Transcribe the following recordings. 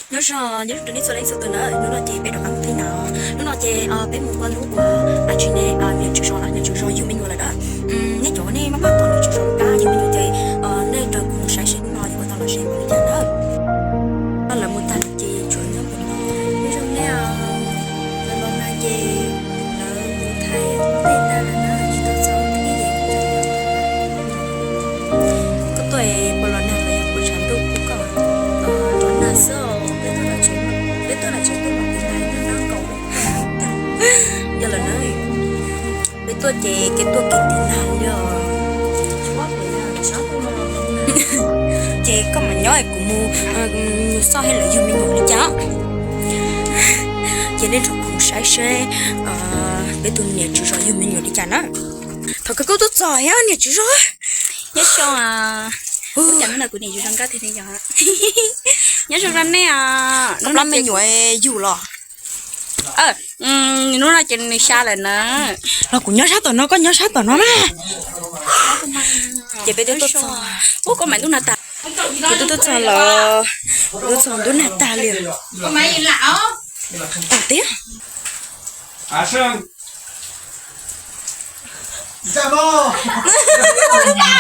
Nyob zoo, nyob zoo rau nej txhua leej txhua tus na, hnub no ces peb rov qab mus pem no. Hnub no ces peb mus ua lub uas a tsis ne, niam tswv zos, niam tswv zos yug me nyuam lawm na. Nej cov nej maj mam tos niam tswv zos kab yug me nyuam ces nej nrog kuv mus saib seb hnub no yuav ua tau los seb ua li cas na. Lawv mus tag lawm ces tsuas nyob pem no. Nyob zoo nej, lawv los nag ces lawv mus thaij tej tag lawm na, tsis tau txog thiab. Koj tuaj puas los nag los yog puas tshav ntuj kuv koj los nag xwb. Peb tuaj los tsev, peb tuaj los tsev tuaj los tiv nag nag nkaus. Yog lawm na, peb tuaj ces kev tuaj kev tiv nag li os. Ces koj mam nyob es kuv mus, mus xauj seb lawv yug me nyuam li cas. Ces nej nrog kuv mus saib seb peb tus niam tswv zos yug me nyuam li cas na. Thaum kawg koj tuaj txog thiab niam tswv zos. Nyob zoo, kuv niam tswv zos nkauj tiag tiag. Nyob zoo rau nej. Hnub no me nyuam yug los? Hnub no ces nws xya lawm na. Los kuv nyob sab tom no, koj nyob sab tom no na. Ces peb twb tuaj txog, ub, koj mam ntuj nag tag. Ces twb tuaj txog los, twb txog ntuj nag tag li. Tag tiag. Twm tev nyaj.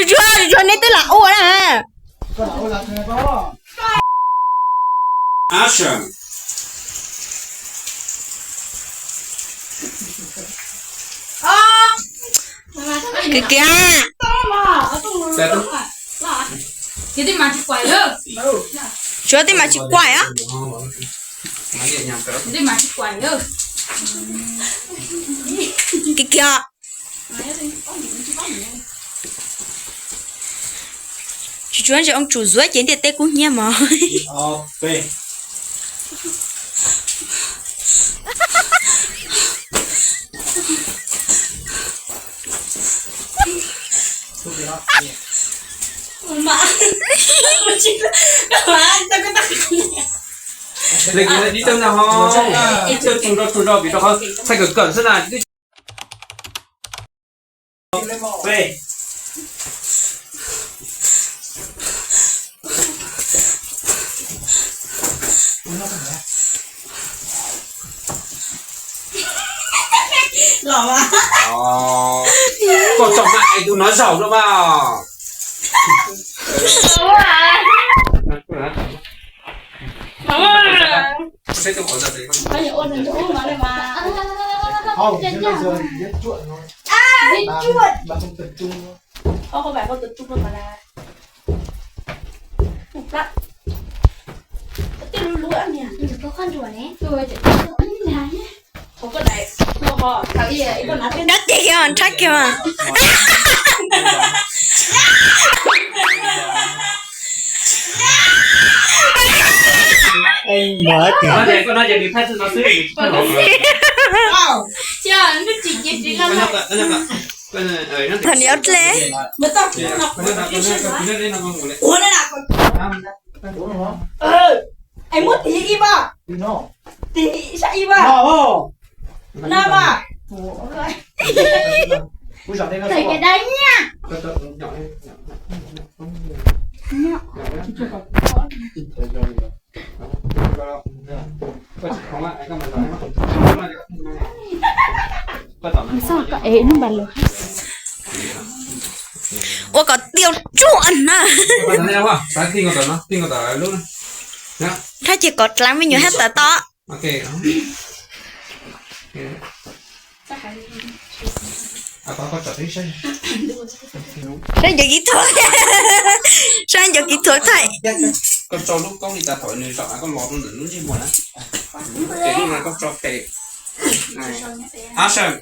Tsuag tsuag, tsuag tsuag, neb twb lam ua na. Kiag kiag. Tsuav tej mas tsis kuaim os. Kiag kiag. Tsis tsuav ntsis oo tsum zuav ces ntiaj teb kub hnyiab mog. Li kuv tib tug no ho, ib tug tug rau tug rau vim rau qhov thaij kawm kawm xwb na. Koj tsom mas hais tus no zaum no mas. Dab tsi kiag, nrhab kiag mas. Thaum niam dle. Es muab tig ib vas, tig sab ib vas. No mas. Tais ka da nyiaj. Ua kom tiau tsuaj na. Thaj ces kom dlaav me nyuam hab tawm to. Saib cov kỹ thuật, saib cov kỹ thuật thaij. Koj tso lub koob li cas thaum nws zaum koj los rau ntawm lub ntsej muag na. Ces lub no koj tso pem. Action.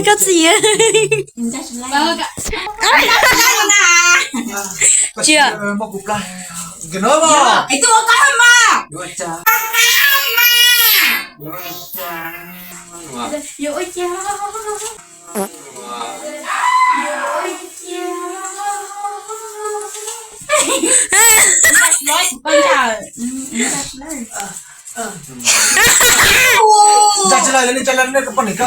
Koj txiv. Tsia. Ntsa tsis lawv, ntsa tsis lawv, nej poj niam ko.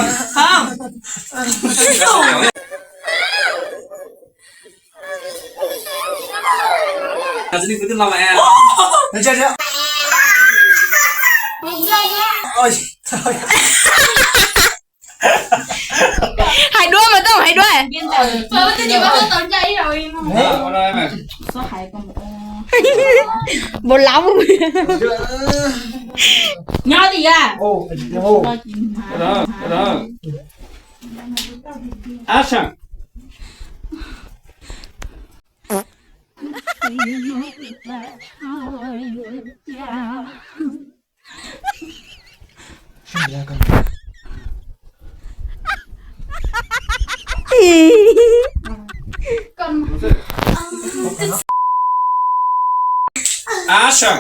Hais dua mas, tau hais dua. Npau laub. Nyob tiag. Action. Action.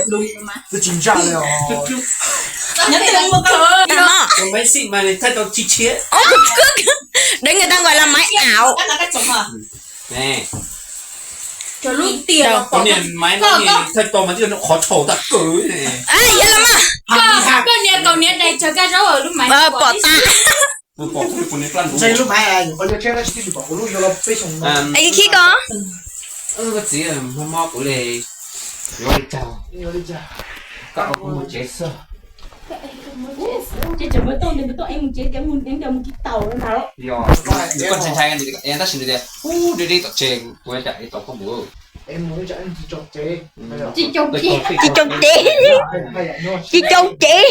Twb tsis ntsa li os. Tus máy xịn mà này thay tao chi chiết. Đấy người ta gọi là máy ảo. Cov lub tiag. Cov niag máy no ne, thawj tau mas twb yog qhov tshau tag kawg ne. Yog los mas. Koj niag kaus hniav dais tsawg kab zaub lub máy pom tag. Khib ko. Koj txiv, mob mob kuv li, yuav li cas? Koj mus tsev xwb. Ces tseem mus tau, mus tau es mus tsev tias mus, mus tsis tau na. Yog, koj ntshai ntshai, tab sis nws tias, ub, deb deb tom tsev, kuv ua cas ib tau koj mus. Tsis coo cev, tsis coo cev, tsis coo cev.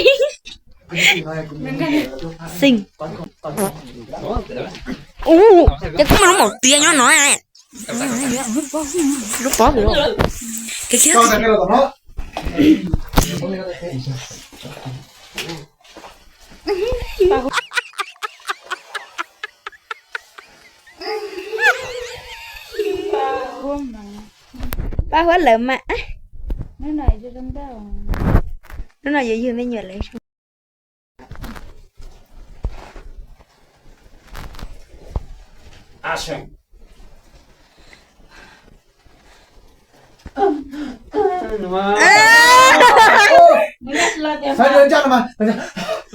Xeeb. Ub, ces koj muaj lub maum tiav nyob no. Lub pob, kev khiav. Pab huab lawm mas. Hnub no yuav yug me nyuam lawm.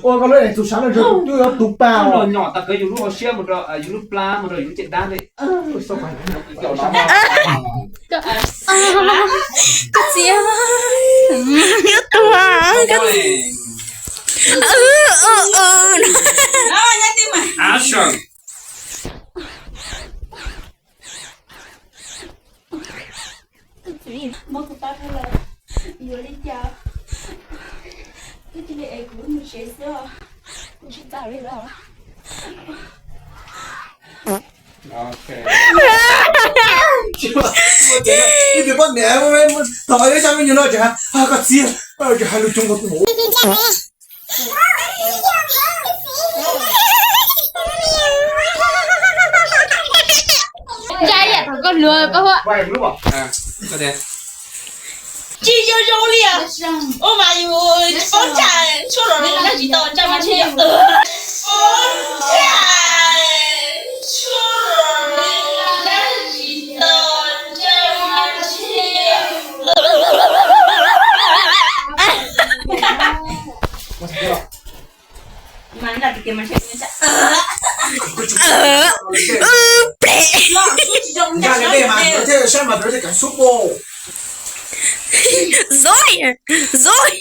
Ua koj lub tus sab no twb yuav tus pa los nyom tas kawg yus lub hauv siab mus rau yus lub plab mus rau yus lub caj dab li. Koj txiv, yuav tuag. Action. Muab kuv pab thaij los yuav li cas? Twb tsis li es kuv mus tsev xwb os, kuv tsis tau li los. Ib tug poj niam tos ib zaj me nyuam no tseem hais koj txiv, tseem hais lus coob nkaus tus. Ntsa ib yam thaum koj hluas koj huab. Tsis zoo zoo li os. Ua mas yus tsis paub ntsa, tshuaj los dab tsis tau ntsa mas tsis yog. Paub ntsa, tshuaj los dab tsis tau ntsa. Dối, dối.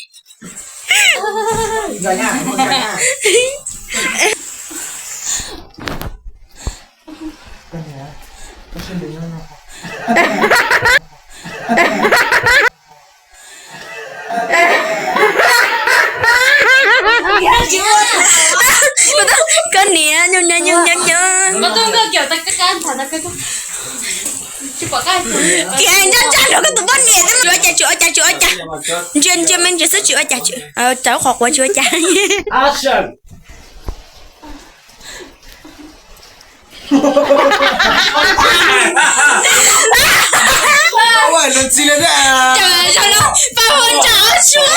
Koj niam nyob nyob nyob nyob nyob. Kiag ntsaj ntsaj nrog koj tus poj niam xwb. Tsum ua cas, tsum ua cas, tsum ua cas, tsum ua cas. Ntsia ntsia me ntsis xwb, tsum ua cas, tsum, tsau qhov quav, tsum ua cas. Pab hu nra ob suab,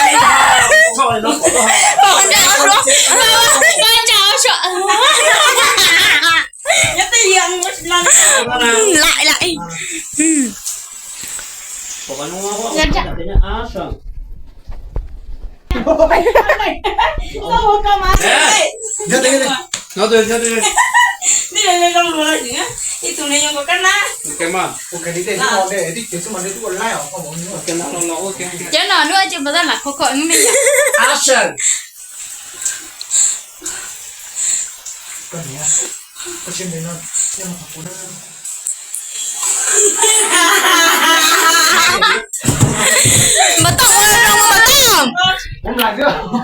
pab hu nra ob suab, pab hu nra ob suab, pab nra ob suab. Laim laim. Cov no hnub tsis npau taws lam khov kho me yom. Npau taws ua zoo npau taws.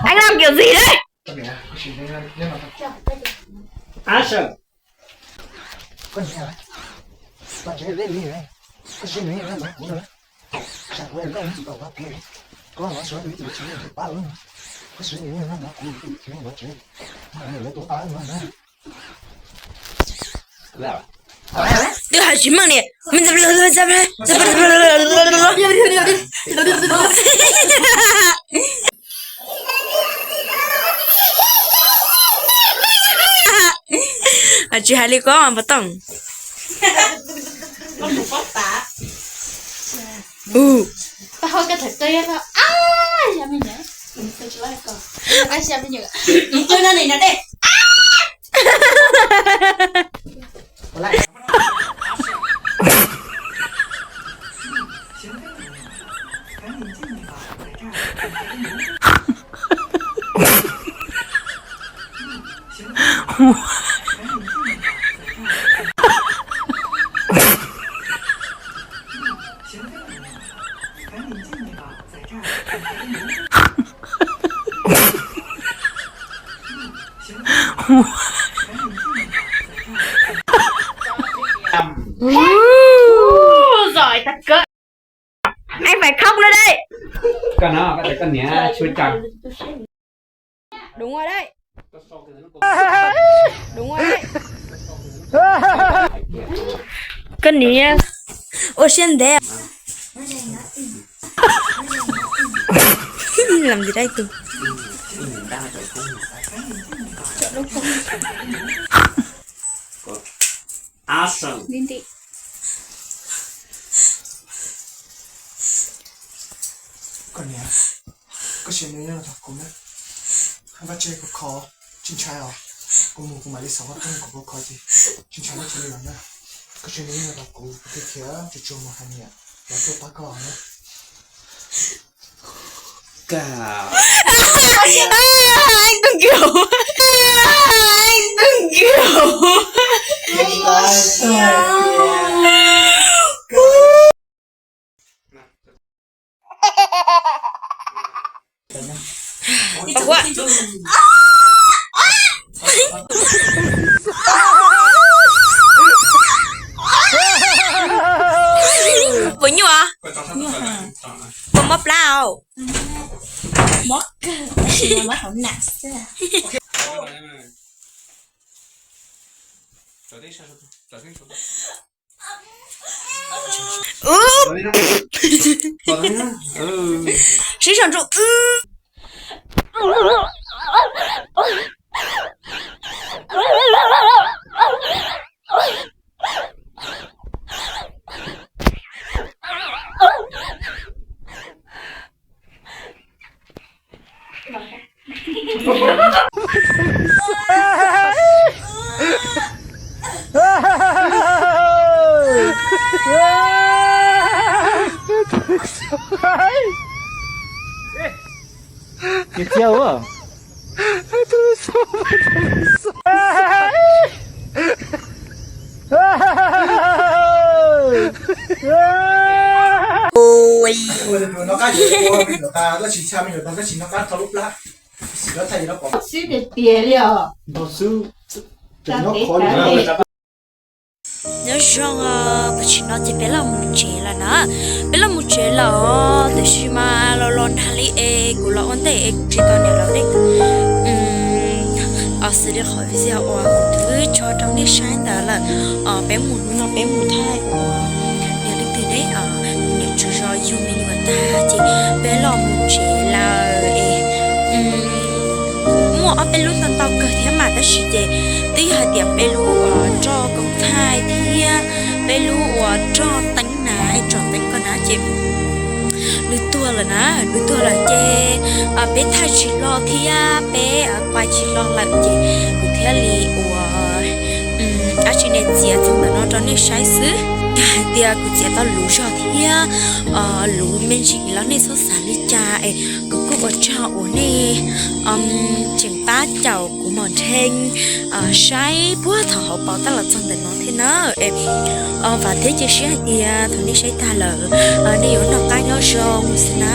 Anh làm kiểu gì đấy? Twb hais tsis meej li. Tsis hais li ko npau taws. Giỏi thật cơ. Anh phải khóc nữa đấy. Con nó, con niam chưa chồng. Đúng rồi đấy. Đúng rồi đấy. Con niam ua siab ntev. Làm gì đây tụi? Action. Đi đi. Koj niam, koj sim nws nyob no tos kuv na. Vaj tse kuv kho, tsis ntshai os. Kuv mus kuv mam li xauv koj tuaj, kuv kho ces tsis ntshai vaj tse li os na. Koj sim nws nyob no tos kuv, kuv thiaj khiav tsuag tsuag mus hais niam, lawv tuaj pab koj na. Anh Tùng Kiều. Anh Tùng Kiều. Puas nyuaj? Puas mob plab os? Mob kawg, tab sis mas mob hauv nas xwb. Sib sau ntsug. Txiv txiv ua. Xwb tiag tiag li os. Nyob zoo, tam sim no ces peb los mus tsev lawm na. Peb los mus tsev lawm, tiam sis mas los los nag li es kuv los ua ntej es kuv tsis tau niam los nej. Xws li qhov video uas kuv twb tso rau nej saib ntawd lawm, peb mus hnub no peb mus thaij uas niam leej twg ne, niam tsuas zov yug me nyuam tag ces peb los mus tsev lawm es muaj ob peb lub ntau ntau kawg thiab mas tab sis ces twb yog hais tias peb lub uas roj koom thaij thiab peb lub uas roj teeb na, tsom teeb ko na ces nws tuag lawm na, nws tuag lawm ces peb thaij tsis los thiab peb quay tsis los lawm ces kuv thiaj li uas dab tsi ne txiav txog ntawm no rau nej saib xwb. Yog hais tias kuv txiav tau luv zog thiab luv me ntsis los nej txhob xav li cas es kuv kuj ua tsaug uas nej tseem pab caum kuv mos nrheej saib puag thaum hauv paus tag los txog ntawm no thiab na. Es vam thiab cia siab hais tias thaum nej saib tag lawm nej yuav noj qab nyob zoo xwb na.